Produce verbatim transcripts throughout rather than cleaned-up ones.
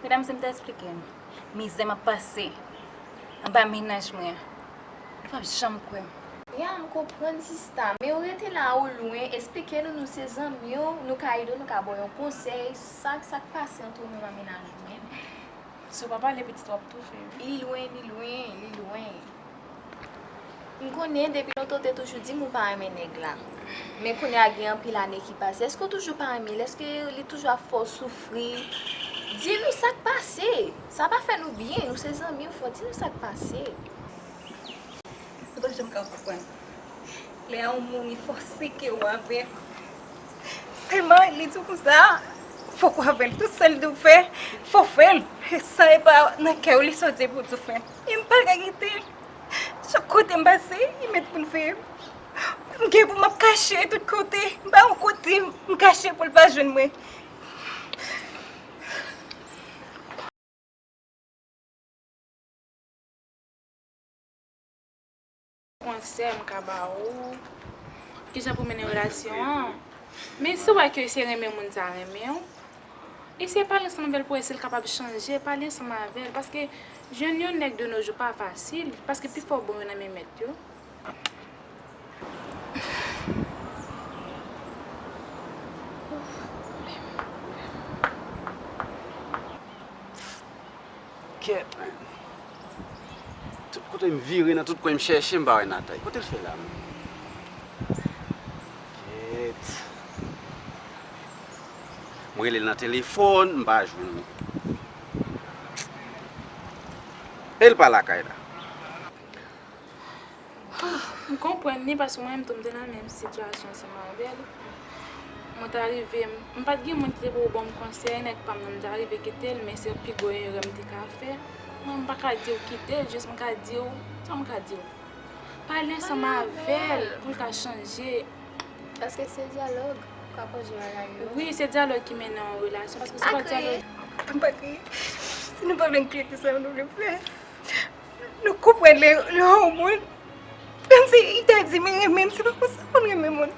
Medam, se m ta eksplike n mizè m ap pase anba mennaj mwen an. Nou p ap janm kwè m. Ya, m konprann sista, men ou rete la ou lwen, eksplike nou, nou se zanmi w, nou ka ede w, nou ka ba w yon konsèy, sa, sa k pase ant ou menm ak mennaj ou menm? Si w pa pale pitit w ap toufe wi. Li lwen, li lwen, li lwen. M konnen depi lontan w te toujou di m ou pa renmen nèg la. Men kounye a gen anpil ane ki pase. Èske w toujou pa renmen l? Èske li toujou ap fè w soufri? Di nou sa k pase. Sa pa fè nou byen. Nou se zanmi w, fò di nou sa k pase. Ou pa janm ka konprann. Lè yon moun li fòse ke w avè l. Sèlman li di w konsa, fòk w avè l. Tout sa l di w fè, fò w fè l. San e pa nan kè w li soti pou di w fè l. E m pa ka kite l. Chak kote m pase, li met pou l veye m. M gen pou m ap kache tout kote. M pa yon kote m kache pou l pa jwenn mwen. Konsèy m ka ba ou, kijan pou mennen relasyon an. Men si w wè ke se renmen moun sa renmen w, eseye pale ansanm avè l pou wè si l kapab chanje, pale ansanm avè l, paske jwenn yon nèg de nos jours pa fasil, paske pifò bon yo nan men mèt yo. Kèt, man. Tout kote m vire, nan tout kwen m chèche, m pa wè Natay. Kote l fè la, man? Kèt. M rele l nan telefòn, m pa jwenn li. E l pa lakay la. M konprann li, paske mwen menm tou m te nan menm sitiyasyon ansanm avè l. Mwen ta rive, m, m pa t gen moun ki te pou ban m konsèy, nèg pa m nan, m ta rive kite l, men se pi gwo erè m te ka fè. Mwen, m pa ka di w kite l, jis m ka di w, sa m ka di w? Pale ansanm avè l pou l ka chanje. Paske se dyalòg k ap ranje bagay yo. Wi, se dyalòg ki mennen yon relasyon, paske si pa dyalòg. Pa kriye. Si nou pa vle n kriye, ki sa nou vle fè? Nou konprann lè, lè yon moun, menm si li ta di m renmen m, se pa konsa moun renmen moun.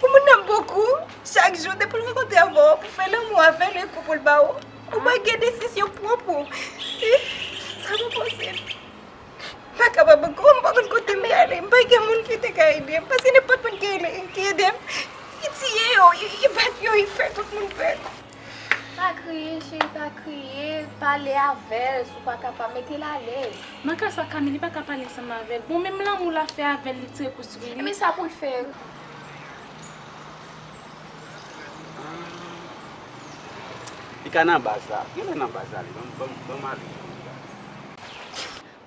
Pou moun nan bokou, chak jou, depi l rankontre avè w, pou fè lanmou avè l, e kou pou l ba w, ou pa gen desizyon pwòp ou. E, sa pa posib. M pa kapab ankò, m pa konn kote m prale, m pa gen moun ki te ka ede m, paske nenpòt moun ki, ki ede m, li tiye yo, li, li bat yo, li fè tout moun pè. Pa kriye, cheri, pa kriye. Pale avè l, si w pa kapab, mete l alèz. Nan ka sa, Camille, li pa ka pale ansanm avè l. Bon, menm lanmou l ap fè avè l, li tire pou sou li. Ebyen, sa pou l fè? Li ka nan baz la. Genlè nan baz la, li. Ban m, ban m, ban m ale.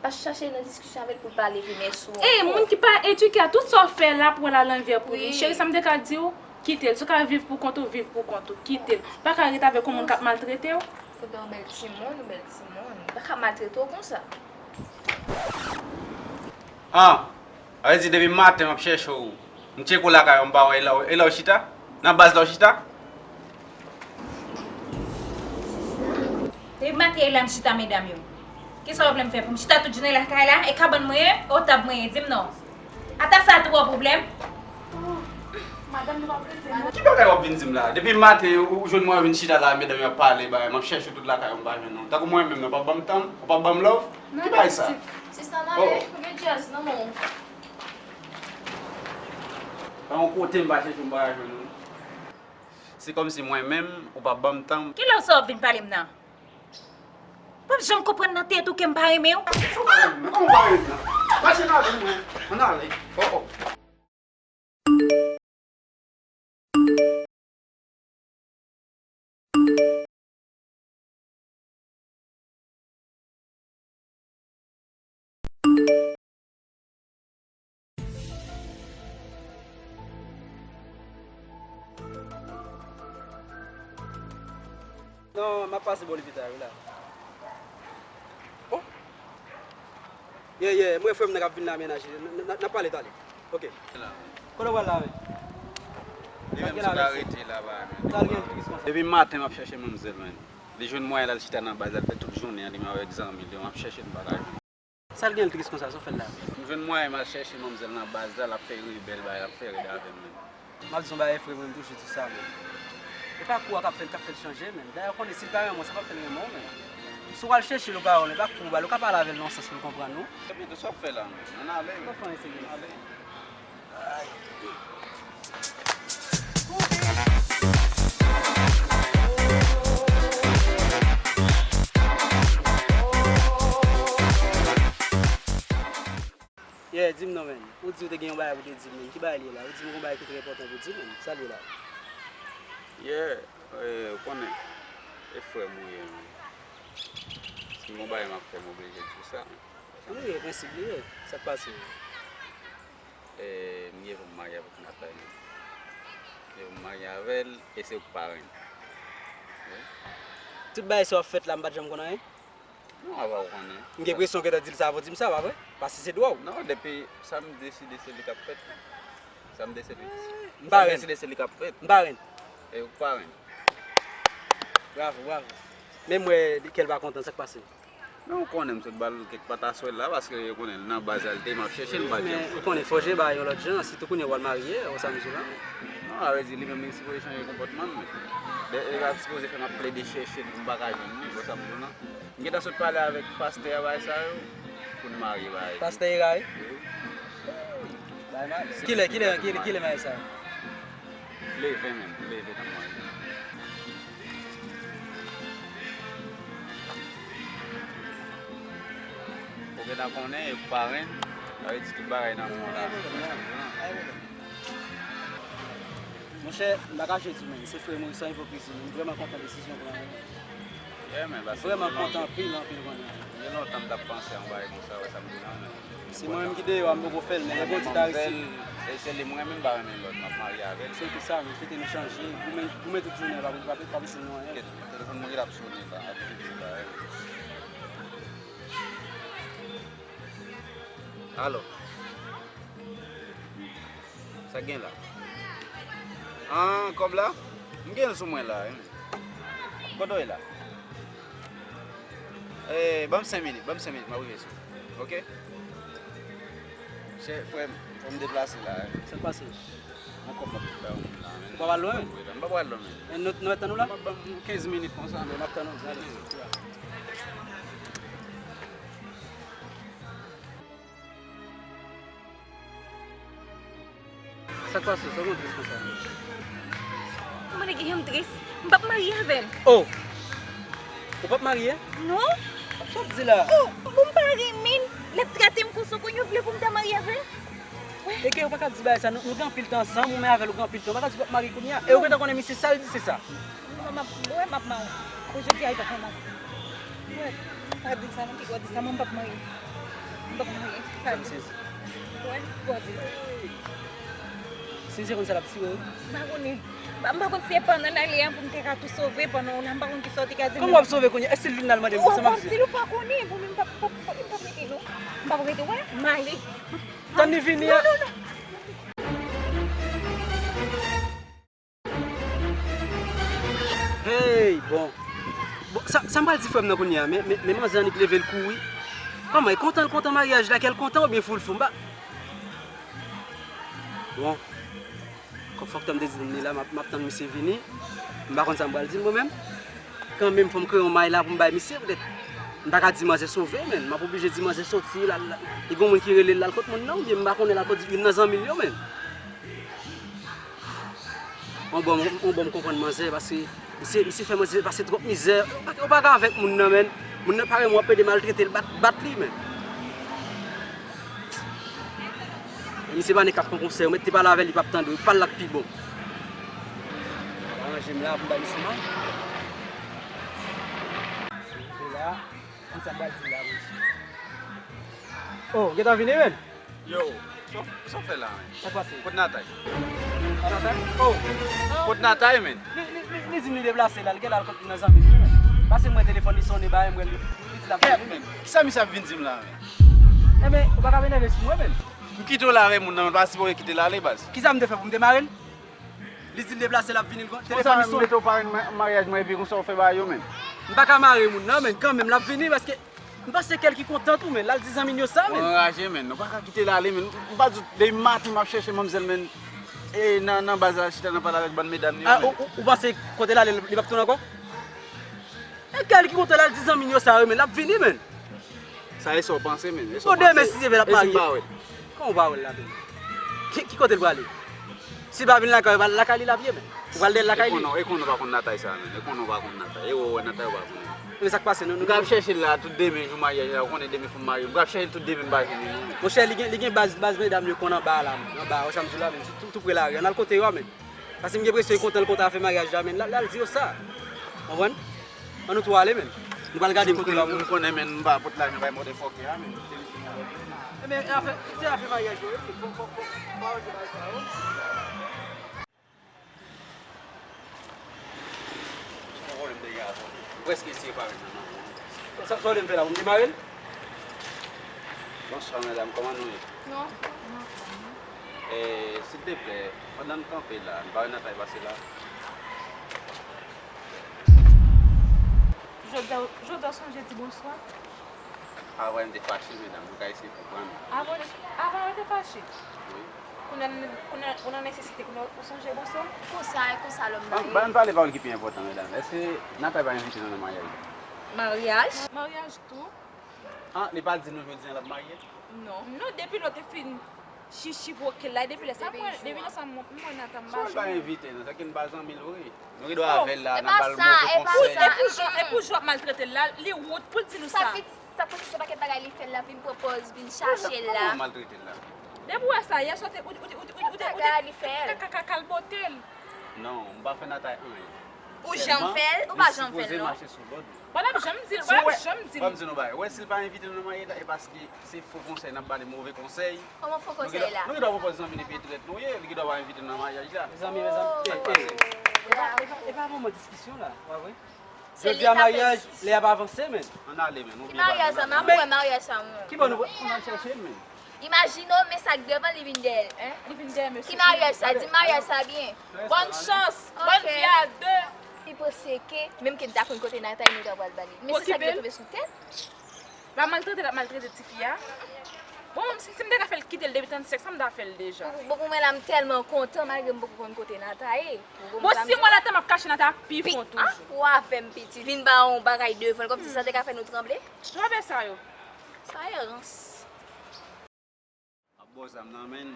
Pa chache nan diskisyon avè l pou l pa leve men sou ou ankò. E, moun ki pa edike a, tout sa w fè la pou al alanvè pou li. Wi. Cheri, sa m te ka di w, kite l. Si w ka viv pou kont ou, viv pou kont ou. Kite l. Pa ka ret avèk yon moun k ap maltrete w. Ou bèl timoun, ou bèl timoun. Li pa ka maltrete w konsa. Ah, sa vle di depi maten m ap chèche w. M tcheke w lakay ou, m pa wè, e la w, e la w chita? Nan baz la w chita? Depi maten e la m chita, medam yo. Kisa w vle m fè pou m chita tout jounen lakay la? E kabann mwen ye? E w tab mwen ye? Di m non. Ata sa tou w pwoblèm? Madanm, nou p ap rete non. Ki bagay w ap vin di m la? Depi maten ou, ou jwenn mwen vin chita la, medam yo ap pale, bagay, m ap chèche w tout lakay ou, m pa jwenn ou. Tankou mwen menm nan, w p ap ban m tan, w p ap ban m love? Ki bagay sa? Sista, n ale, gen djaz nan men w. Pa yon kote m pa chèche w, m pa ka jwenn ou. Se kòmsi mwen menm, ou pa ban m tan. Kilè w sa w ap vin pale m nan? W p ap janm konprann nan tèt ou ke m pa renmen w. Kòman w pa renmen m nan? Mache nan men mwen. Ann ale. Oh, oh. Non, m ap pase bò lopital wi la. Oh! Yeah, yeah, m wè frè m nan k ap vin la, menaj li. N, n, n ap pale talè. Ok. Kote w pral la menm? Li menm sou ka rete la ba. Sa l gen tris konsa? Depi maten m ap chèche manmzèl, man. Li jwenn mwayen l al chita nan baz la, l fè tout jounen an li menm avèk zanmi l yo, m ap chèche l, m pa ka jwenn. Sa l gen l tris konsa, sa w fè l la menm? M jwenn mwayen m al chèche manmzèl nan baz la, l ap fè rebèl, bagay, l ap fè rèd avè m menm. M ap di w yon bagay frè, mwen m toujou di sa menm. E pa kou a k ap fè l, k ap fè l chanje, menn. Dayè, ou konnen, si l pa renmen w, sa p ap fè l renmen w, menn. Si w al chèche l, ou pa wè l, e pa kou w ba l, ou ka pale avè l nan yon sans pou l konprann ou. Epi tou, sa w ap fè la, menn? Ann ale. Ou pa fè anyen serye. Ann ale. Yeah, di m non, menn. Ou di w te gen yon bagay pou w te di m, menn. Ki bagay li ye la? Ou di m gon bagay ki trè enpòtan pou w di m, menn. Sa l ye la? Yeah, eh, ou konnen, e frè m ou ye, menn. Si m gon bagay m ap fè, m oblije di w sa, menn. Wi, e prensip li ye. Sa k pase? Eh, m gen pou m marye avèk Natay, menn. M gen pou m marye avè l, e se ou k parenn. Wi. Tout bagay sa w ap fèt la, m pa t janm konn anyen? Non, apa ou konnen. M gen enpresyon ke w ta di l sa avan w di m sa, pa vre? Paske se dwa w. Non, depi sa m deside, se li k ap fèt. Sa m deside, m parenn. Sa m deside, se li k ap fèt. M parenn. E ou k parenn. Bravo, bravo. Menm wè, kè l pa kontan, sa k pase? Non, ou konnen m sot ba l kèk pataswèl la, paske ou konnen l nan baz la l te ye, m ap chèche l, m pa t janm. Men, ou konnen, fò w jere bagay yon lòt jan, sitou kounye a w al marye, ou sa m di w la. Non, sa vle di li menm li sipoze chanje konpòtman l, men. E, e, l ap sipoze fè m ap plede chèche l pou m pa ka jwenn li, ou sa m di w la. M gentan sot pale avèk pastè a bagay sa yo, pou n marye bagay. Pastè Era, wi? Wi. Kilè, kilè, kilè, kilè marye sa? Leve menm, leve nan mwen. Ou gentan konnen, e parenn, sa vle di tout bagay nan mwen la. Monchè, m pa ka jwe di, men, se frè m wi, san ipokrizi, men, m vrèman kontan desizyon w pran an. Yeah, men, paske vrèman kontan anpil, anpil, konnen. Gen lontan m t ap panse a yon bagay konsa, wè sa m di la, men. Si mwen menm ki deyò a, m poko fè l, men lè Bondye ta resi. E se li m renmen, m pa renmen lòt, m ap marye avè l. Se tout sa, men, swete nou chanje, goumen, goumen tout jounen, pa, pa, pa, pa pase nou anyen. Telefòn mwen ki t ap sonnen la, ap sonnen la, eh. Alo. Sa k gen la? Ah, kòb la? M gen l sou mwen la, wi. Kote w ye la? Eh, ban m senk minit, ban m senk minit, m ap rive sou ou. Oke? Chè, frè m, fò m deplase la, wi. Sa k pase? Yon kòb m ap ba yon moun la, men. Ou pa pral lwen, men? M pa pral lwen, men. Men nou, nou mèt tann ou la? M ap ban m kenz minit konsa, men. M ap tann ou, gade. Sa k pase? Sa w konn tris konsa? Mwen gen yon tris. M p ap marye avè l. Oh! Ou p ap marye? Non. Sa w ap di la? Oh! Bon, m pa renmen l. L ap trete m konsa, kounye a w vle pou m ta marye avè l? E ke ou pa ka di bagay sa, nou, nou gen anpil tan ansanm, ou menm avè l, ou gen anpil tan. Ou pa ka di w p ap marye kounye a. E ou gentan konnen misye sa l di, se sa. Mwen, m ap, wè, m ap marye. Pou jodi a, li pa fè mal. Wè, pa di sa non, piga w di sa, mwen m p ap marye. M p ap marye. Pa di. Wè, piga w di. Si se konn sa l ap tire w. M pa konnen. M pa, m pa konn si se pandan n ale a pou m te ka tou sove pandan w la, m pa konn kisa w te ka di m. Kòman w ap sove kounye a? Èske l vin la l mande m sa m ap di? Ou konn di l ou pa konnen, bon, men m p ap, p ap, p ap, m p ap rete non. M p ap rete, wè, m ale. Tann li vini a. Non, non, non. Hey, bon. Bon, sa, sa m pral di frè m nan kounye a, men, men, men manzè annik leve l kouri. Kòman, l kontan, l kontan maryaj la, kè l kontan oubyen fout l fou, m pa. Bon. Kòm fòk tan m te di l, m li la, m ap, m ap tann misye vini. M pa konn sa m pral di l mwen menm. Kanmenm, fò m kreye yon may la pou m bay misye, poutèt m pa ka di manzè sove, menn. M ap oblije di manzè soti, l al, li gon moun ki rele l, l al kot moun nan, oubyen m pa konnen l al kot youn nan zanmi l yo, menn. On bò, on bò m konprann manzè, paske misye, misye fè manzè pase twòp mizè. Ou pa, ou pa ka avèk moun nan, menn. Moun nan parèy mwen, w ap pede maltrete l, bat, bat li, menn. E misye pa nen k ap pran konsèy, ou mèt te pale avè l, li p ap tande w, pale l ak pi bon. Aranje m la pou m bay misye may. Rive la, konn sa m pral di la, mesye. Oh, gentan vini, menn? Yo, sa, sa w fè la, menn? Sa k pase? Kot Natay? A Natay? Oh! Kot Natay, menn? Li, li, li, li di m li deplase la, li genlè al kot youn nan zanmi l, wi, menn. Pase m wè telefòn li sonnen, ba m wè li, li di l ap vini, menn. Kisa misye ap vin di m la, menn? Enben, ou pa ka vin nève sou mwen, menn. M kite w la avè moun nan, men pa sipoze kite l ale, baz. Kisa m te fè pou m te mare l? Li di l deplase, l ap vini, l gon, telefòn li sonnen. Konsa, m mete w parenn ma-, maryaj mwen, epi konsa w fè bagay yo, menn. M pa ka mare moun nan, menn, kanmenm, l ap vini, paske m panse kè l ki kontan tou, menn. L al di zanmi l yo sa, menn. Ou anraje, menn. Ou pa ka kite l ale, menn. M pa di w, depi maten, m ap chèche manmzèl, menn. E nan, nan baz la, chita nan pale avèk bann medam yo, ah, men. Ou, ou, ou panse kote l ale, li p ap tounen ankò? E kèl ki kote l al di zanmi l yo sa yo, men l ap vini, men. Sa e sa w panse, men. E sa w panse. Bon, demen, si Dye vle, l ap marye. E si m pa wè l? Kòman w pa wè l la, men? Ki, ki kote l prale? Si l pa vin lakay ou, lakay li l ap ye, men. Ou pral dèyè l lakay li. E konnen, e konnen w pa konn Natay sa, men. E konnen w pa konn Natay. E wè, wè Natay ou pa konnen. Men sa k pase, nou, nou. M t ap chèche l la, tout demen, jou maryaj la, ou konnen demen fò m marye. M t ap chèche l tout demen, m pa jwenn li, non, men. Monchè, li gen, li gen baz, baz medam yo konn anba la, men. Anba, wè sa m di w la, men. Tou, tou pre lari a, n al kote yo a, men. Paske m gen enpresyon li kontan, li kontan afè maryaj la, men. L al, l al di yo sa. Konprann? Ann nou tou ale, men. Nou pral gade m kote l ap. M konnen, men, m pa pot lajan bay motherfucker a, men. Ebyen, afè, se afè maryaj yo, wi. Fò, fò, fò, fò aranje bagay sa yo. Yon pwoblèm de gaz. Ou prèske eseye pa menm nan men. Sa, sa w vle m fè la, pou m demare l? Bonswa, medam, kòman nou ye? Non. Eh, silteplè, pandan n kanpe la, n pa wè Natay pase la? Jodi a, jodi a w sonje di bonswa? Avan m te fache, medam, nou ka eseye konprann. Avan, avan w te fache? Wi. Kounye a, kounye a, ou nan nesesite, kounye a, ou sonje bonswa? Konsa, e konsa lòm nan ye. Ban m pale pawòl ki pi enpòtan, medam. Èske Natay pa envite nou nan maryaj? Maryaj? Maryaj tou. Ah, li pa di nou jodi a l ap marye? Non. Non, depi lè w te fin chichi voke l la, depi lè sa, mwen, depi lè sa, mwen, mwen Nathan m pa janm. Sou l pa envite nou, tanke n pa zanmi l vre. Nou gen dwa avè l la, n ap ba l move konsèy. Epi, epi jan, epi jan w ap maltrete l la, li wont pou l di nou sa. Sa pitit, sa pitit se pakèt bagay li fè l, l ap vin pran pòz, vin chache l la. Kòman w maltrete l la? Depi w wè sa, yè swa w te, ou te, ou te, ou te, ou te, ou te, ou te, ou te, ou te ka, ka, ka, kalbote l. Non, m pa fè Natay anyen. Ou janm fè l, ou pa janm fè l, non. Li sipoze mache sou lòd. Bon, n ap janm di l, w ap janm di l. Ban m di nou bagay. Wè, si l pa envite nou nan maryaj la, e paske se fo konsèy n ap ba li, move konsèy. Kòman fo konsèy la? Nou gen dwa pran pòz zanmi l epi e trèt nou ye, li gen dwa pa envite nou nan maryaj la. Mezanmi, mezanmi, e, e, e pa, e pa, e pa moman diskisyon la, pa vre? Jodi a maryaj, lè ap avanse, men. Ann ale, men, nou byen pale. Ki maryaj sa, m ap wè maryaj sa, mwen. Ki bò nou pral, nou al chèche l, men. Imajine w, men sa k devan li vin dèyè l, en? Li vin dèyè mesye. Ki maryaj sa? Di m maryaj sa byen. Bòn chans, bòn vi a de. Li panse ke, menm ke n ta konn kote Natay, nou ta pral ba li. Men se sa ki tonbe sou tèt. L ap maltrete, l ap maltrete tifi a. Bon, si, si m te ka fè l kite l depi trannsenk, sa m ta fè l deja. Bon, pou mwen la, m tèlman kontan, malgre m poko konn kote Natay ye. Bon, si mwen Natay, m ap kache Natay pi fon toujou. Ou avè m piti, vin ba yon bagay devan l, kòmsi sa te ka fè nou tranble. Twò bèl sa yo. Sa e rans. M ap ba w zam nan, men.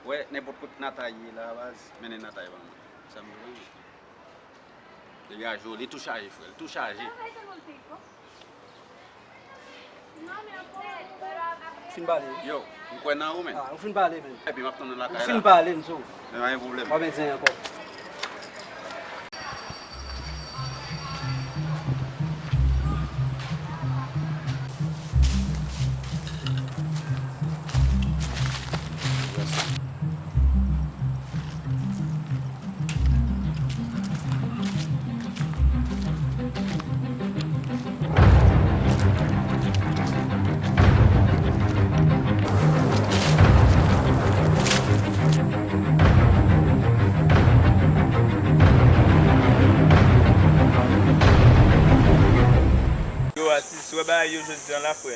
Wè, nenpòt kote Natay ye la, baz, mennen Natay ban mwen. Sa m bezwen. Degaje w, li tou chaje, frè, li tou chaje. Fin pale. Yo, m kwè nan ou, men. Ah, ou fin pale, men. Epi m ap tann ou lakay la. Ou fin pale, m di w. Men pa gen pwoblèm. W ap byen di ankò. Yo, atis, wè bagay yo jodi a la, frè.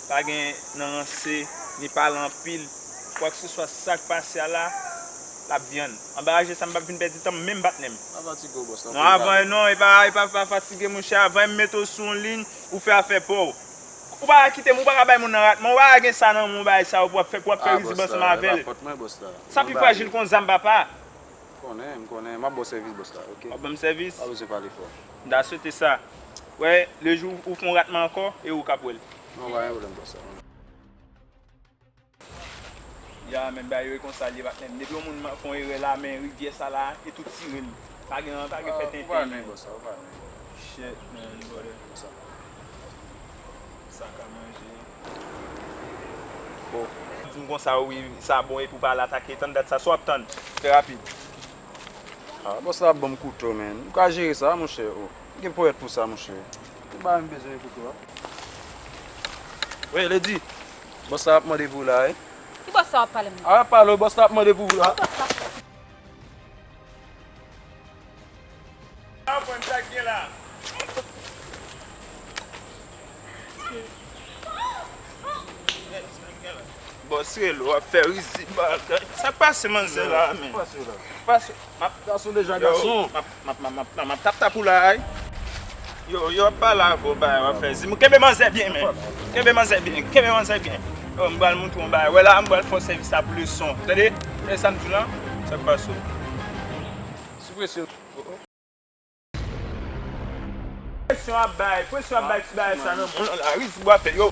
Pa gen nan ranse, ni pale anpil. Kwakseswa sa k pase a la, l ap vyann. Anbaraje sa m p ap vin pèdi tan m menm patnè m. Pa fatige w, bòs la. Non, avan, non, e pa, e pa, pa fatige, monchè. Avan m mete w sou yon liy, ou fè afè pa w. Ou pa ka kite m, ou pa ka bay moun nan ratman, ou pa ka gen sa nan men w, bagay sa yo pou w ap fè, pou w ap fè rizibann ansanm avè l. Ah, bòs la, e pa fòt mwen, bòs la. Sa pi frajil kon zam, papa. M konnen, m konnen. M ap ba w sèvis, bòs la, oke? W ap ban m sèvis? Pa bezwen pale fò. M ta swete sa. Wè, lejou ou fè yon ratman ankò, e ou k ap wè l. Non, pa gen pwoblèm, bòs la. Ya, men bagay yo e konsa l ye, patnè m. Depi yon moun fè yon erè la, men rivyè sa la, e tou tire l. Pa gen, pa gen fè tenten. Ou pa lwen, bòs la, ou pa lwen. Shit, man, brother. Sa ka manje. Oh. Di m konsa, wi, sa bon, epi w pa al atake. Tann dat sa, sa w ap tann? Trè rapid. Ah, bòs la ap ban m kouto, man. M ka jere sa, monchè. Oh, m gen ponyèt pou sa, monchè. Ou pa menm bezwen kouto a. Wi, Lady. Bòs la ap mande pou w la, wi. Ki bòs sa w ap pale m nan? A, w ap pale, bòs la ap mande pou w la. Ki bòs la? A, konn sa k gen la. Bòs rele w ap fè rizib bagay. Sa k pase manzè la, men? Pase la. Pase. M ap, gason deja yo, gason. M ap, m ap, m ap, m ap, m ap tap tap ou la, ay. Yo, yo ap pale avè w, bagay w ap fè rizib. Kenbe manzè byen, men. Kenbe manzè byen, kenbe manzè byen. Yo, m pral montre w yon bagay. Wè la, m pral fè w sèvis la pou leson. Tande? Tande sa m di w lan? Sa k pase w? Sou presyon. Presyon ap bay, presyon ap bay ti bagay sa nan mwen la, wi, ti bwa fè yo.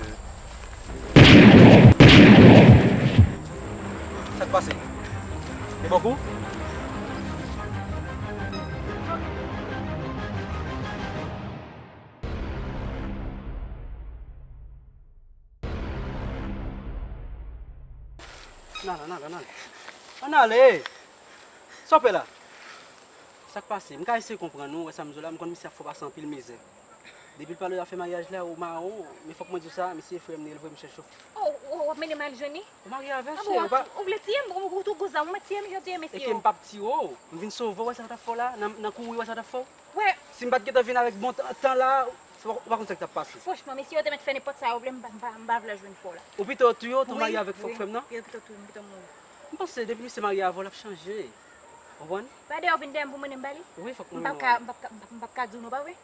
Sa k pase? E bòkou? Nala, nala, nala. Ann ale! Sa w fè la? Sa k pase? M ka eseye konprann ou, wè sa m di w la, m konn misye ap fè w pase anpil mizè. Depi l pale w afè maryaj la, ou mawon, men fòk mwen di w sa, misye frè m li ye, l voye m chèche w. Oh, oh, w ap mennen m al jwenn li? Ou marye avè l, cheri, ou pa... Ou vle tiye m, ou, ou tou gwo zam, ou mèt tiye m, jan w tiye mesye yo. E ke m p ap tiye w, m vin sove w, wè sa w t ap fè w la, nan, nan kouri, wè sa w t ap fè w. Wè. Si m pa t gentan vin avèk bon tan, tan la, ou pa, ou pa konn sa k t ap pase. Franchman, mesye yo te mèt fè nenpòt sa yo vle, m pa, m pa, m pa vle jwenn frè w la. Ou pito touye w, tou marye avèk frè m nan? Wi, wi, yo pito touye m, pito mouri. M panse depi misye marye avè w, l ap chanje. Konprann? Pa dèyè w vin dèyè m pou mennen m ba li? Wi, fòk mwen mennen w. M p ap ka, m p ap ka, m p ap ka di w non, pa vre?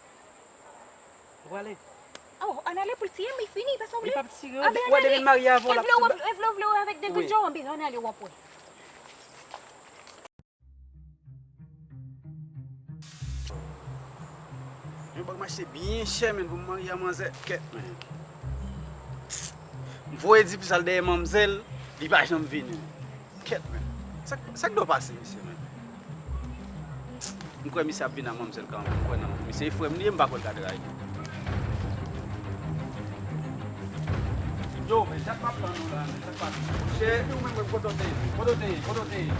Ou prale? Oh, ann ale pou l tiye m, li fini, pa sanble. Li p ap tiye w. Ah, ben, ann ale. Ou wè depi l marye avè w, l ap... Evle w, evle w, evle w avèk de grenn jan, ann ale, w ap wè. Yon bag m achte byen chè, men, pou m marye a manzè. Kèt, men. M voye Diplis al dèyè manmzèl, li pa janm vini. Kèt, men. Sa k, sa k dwe pase, mesye, men? M kwè misye ap vin a manmzèl kanmenm. M kwè nan misye e frè m li ye, m pa kwè l ka trayi. Yo, men, sa k m ap tann ou la, men, sa k pase? Chè, ou menm, menm, kote w te ye? Kote w te ye? Kote w te ye?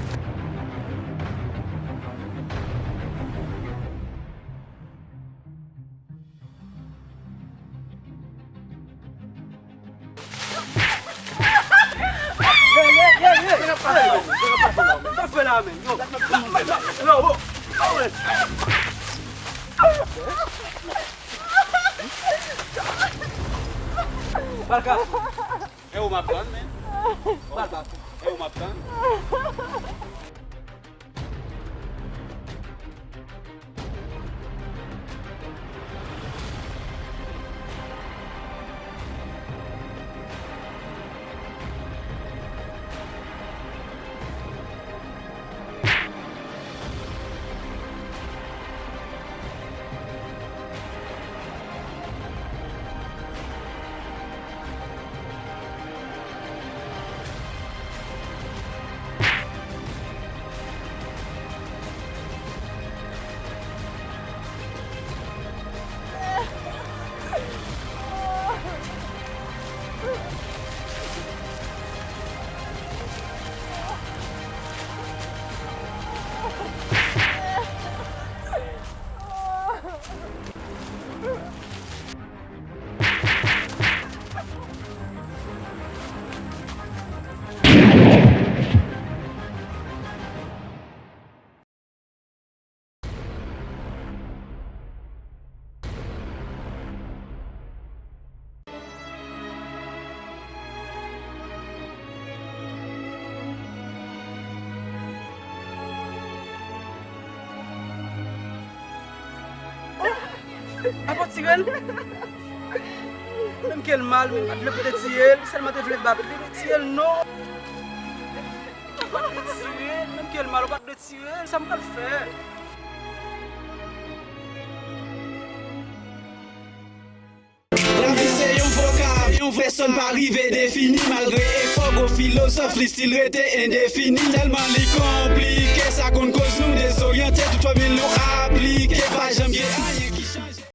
Ye, ye, ye, ye. Sa k ap pase la, men? Sa k ap pase la, men? Yo. Yo, yo. Balka. E ou m ap tann, men. Balka. E ou m ap tann. Apa w tire l? Menm ke l mal, men m pa t vle pou te tiye l, sèlman te vle bat li, li tiye l non. Ou pa t vle tire l, menm ke l mal, ou pa t vle tire l, sa m pral fè? Lavi se yon vokab, yon vrè sòn pa rive defini. Malgre efò gwo filozòf, li still rete endefini. Tèlman li konplike, sa konn koz nou dezoryante. Tout fòmil nou aplike, pa janm gen anyen.